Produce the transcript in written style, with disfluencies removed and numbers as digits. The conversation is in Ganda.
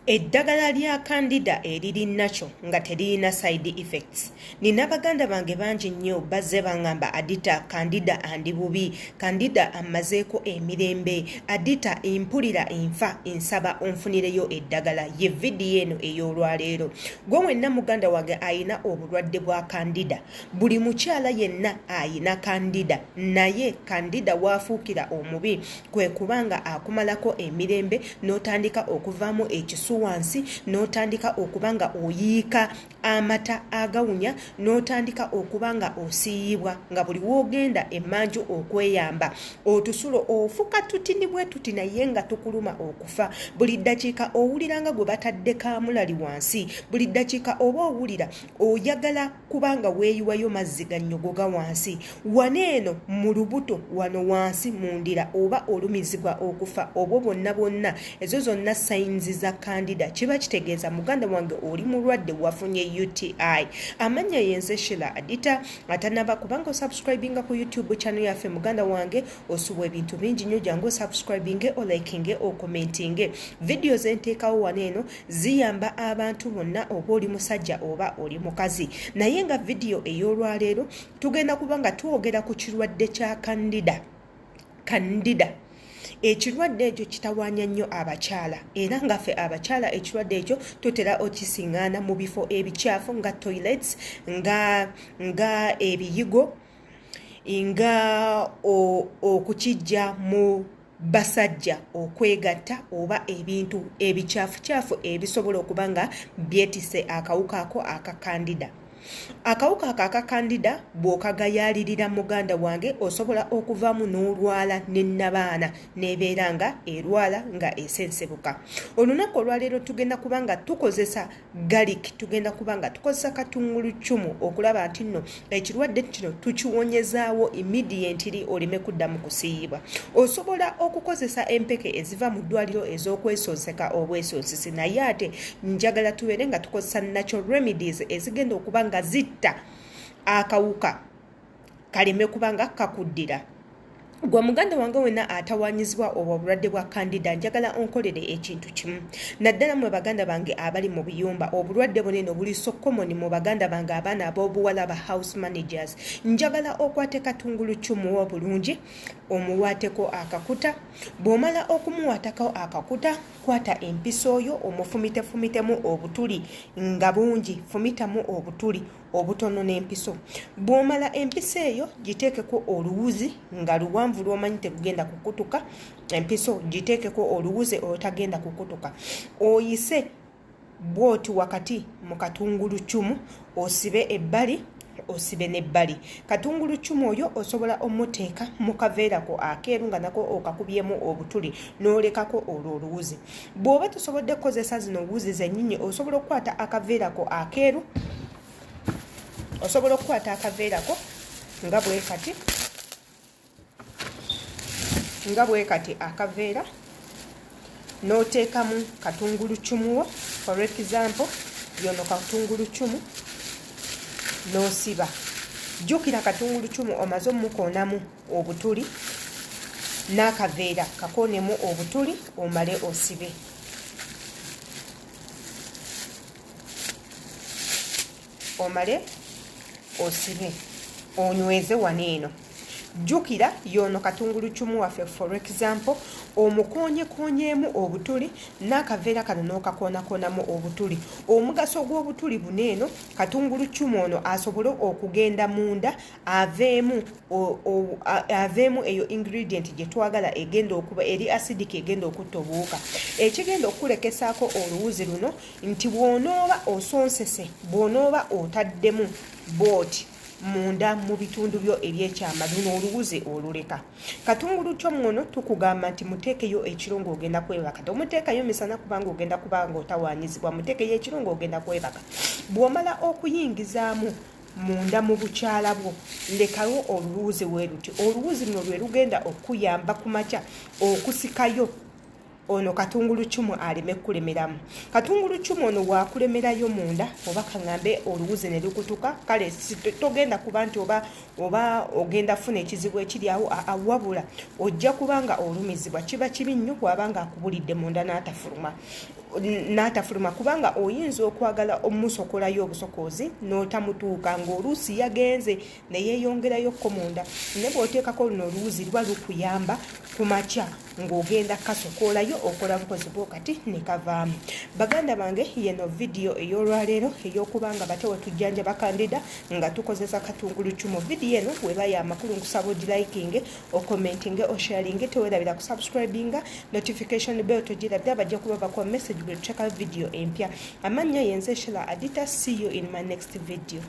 Eddagala lya Candida eriri nakyo nga teririna side effects. Nina baganda bange bangi nnyo bazze bangamba, "Adita, Candida andi bubi, Candida ammazeeko emirembe. Adita, mpulira enfa, nsaba onfunireyo eddagala." Ye vidiyo eno ey'olwaleero, gwe wenna muganda wange ayina obulwadde bwa Candida, buli mukyala yenna ayina Candida, naye Candida waafuukira omubi kwe kubanga akumalako emirembe n'otandika okuvaamu ekisu wansi, n'otandika okuba nga oyiika amata agawunya, n'otandika okuba nga osiiyibwa, nga buli woogenda emmanju okweyamba otusulo ofuka tutini bwe tuti, naye nga tukuluma okufa. Buli ddakiika owulira nga gwe batadde kaamulali wansi. Buli ddakiika oba owulira oyagala kubanga weeyiwayo mazzi gannyogoga wansi wano eno mu lubuto, wano wansi mu ndira, oba olumizibwa okufa. Obwo bwonna bwonna, ezo zonna signs za Candida. Kiba kitegeeza, muganda wange, oli mulwadde, wafunye UTI. Amannya yenze Shila Adita. Atanaba kubanga osubscribinga ku YouTube channel yaffe, muganda wange, osubwa ebintu bingi nnyo. Jangu osubscribinge, olikinge, ocommentinge. Vidiyo zenteekawo wano eno ziyamba abantu bonna, oba oli musajja oba oli mukazi. Naye nga vidiyo ey'olwaleero tugenda kuba nga twogera ku kirwadde kya Candida. Candida, ekirwadde ekyo kitawaanya nnyo abakyala, era nga ffe abakyala ekirwadde ekyo tutera okisiŋŋaana mu bifo ebikyafu nga toilets, nga ebiyigo, nga okukijja mu basajja okwegatta, oba ebintu ebikyafu ebisobola okuba nga byetisse akawuka ako aka Candida. Akawuka ako aka Candida bw'okagayaalirira, muganda wange, osobola okuvaamu n'olwala nennabaana n'ebeera nga erwala nga esensebuka. Olunaku olwaleero tugenda kuba nga tukozesa garlic, tugenda kuba nga tukozesa katunguluccumu okulaba nti nno ekirwadde kino tukiwonyezaawo immediately, oleme kuddamu kusiiyibwa. Osobola okukozesa empeke eziva mu ddwaliro ez'okwesonseka obwesonsesi, naye ate njagala tubeere nga tukozesa natural remedies ezigenda okuba nga zitta akawuka kaleme kuba nga kakuddira. Gwe muganda wange wenna atawanyizibwa obwo obulwadde bwa Candida, njagala onkolere ekintu kimu, naddala mwe baganda bange abali mu biyumba. Obulwadde bunene buli so common mu baganda bange abaana ab'obuwala ba house managers. Njagala okwate katunguluccumu obulungi, omuwaateko akakuta. Bw'omala okumuwaatako akakuta, kwata empiso oyo omufumitefumitemu obutuli nga bungi. Fumitamu obutuli obutono n'empiso. Bw'omala, empiso eyo giteekeko oluwuzi nga luwanvu lw'omanyi tegugenda kukutuka. Empiso giteekeko oluwuzi olutagenda kukutuka, oyise bwoti wakati mu katunguluccumu, osibe ebbali, osibe n'ebbali. Katunguluccumu oyo osobola omuteeka mu kaveerako akeeru nga nako okakubyemu obutuli, n'olekako olwo oluwuzi. Bw'oba tosobodde kukozesa zino wuzi zennyini, osobola okukwata akaveerako akeeru, osobola okukwata akaveerako nga bwe kati, nga bwe kati akaveera, n'oteekamu katunguluccumu wo. For example, yono katunguluccumu, n'osiba. Jjukira katunguluccumu omaze omukoonamu obutuli, n'akaveera kakoonemu obutuli, omale osibe, omale osibe, onyweze wano eno. Jjukira yono katunguluccumu waffe, for example, omukoonyekoonyeemu obutuli, n'akaveera kano n'okakoonakonamu obutuli. Omugaso gw'obutuli buno eno, katunguluccumu ono asobole okugenda munda, aveemu eyo ingredient gye twagala egenda okuba eri acidic, egenda okutta obuwuka. Ekigenda okukulekesaako oluwuzi luno nti bw'onooba osonsese, bw'onooba otaddemu booti munda mu bitundu byo ebyekyama, luno oluwuzi oluleka. Katunguluccumu ono tukugamba nti muteekeyo ekiro ng'ogenda kwebaka. Tomuteekayo misana kubanga ogenda kuba nga otawaanyizibwa. Muteekeyo ekiro ng'ogenda kwebaka. Bw'omala okuyingizaamu munda mu bukyala bwo, lekawo oluwuzi we luti. Oluwuzi luno lwe lugenda okuyamba ku makya okusikayo. Ono katunguluccumu aleme kukulemeramu. Katunguluccumu ono waakulemerayo munda, oba kaŋŋambe oluwuzi ne lukutuka, kale togenda kuba nti oba ogenda funa ekizibu ekiri awo, wabula ojja kuba nga olumizibwa. Kiba kibi nnyo bw'aba nga akubulidde munda n'atafuluma, kubanga oyinza okwagala omusokolayo obusokoozi n'otamutuuka, ng'oluusi yagenze ne yeeyongerayokko munda. Ne bw'oteekako luno oluwuzi, luba lukuyamba ku makya ng'ogenda kasokolayo, okola bukozi bwokati ne kavaamu. Baganda bange, yeno vidiyo ey'olwaleero ey'okuba nga bate wetujjanjaba candida nga tukozesa katunguluccumu. Vidiyo eno weba ya makulu, nkusaba ogilikinge, ocommentinge, osharinge, tewerabira kusubscribinga, notification bell togirabira, bajja kuba bakuwa message bwe tuteeka vidiyo empya. Amannya yenze Shela Adita. See you in my next video.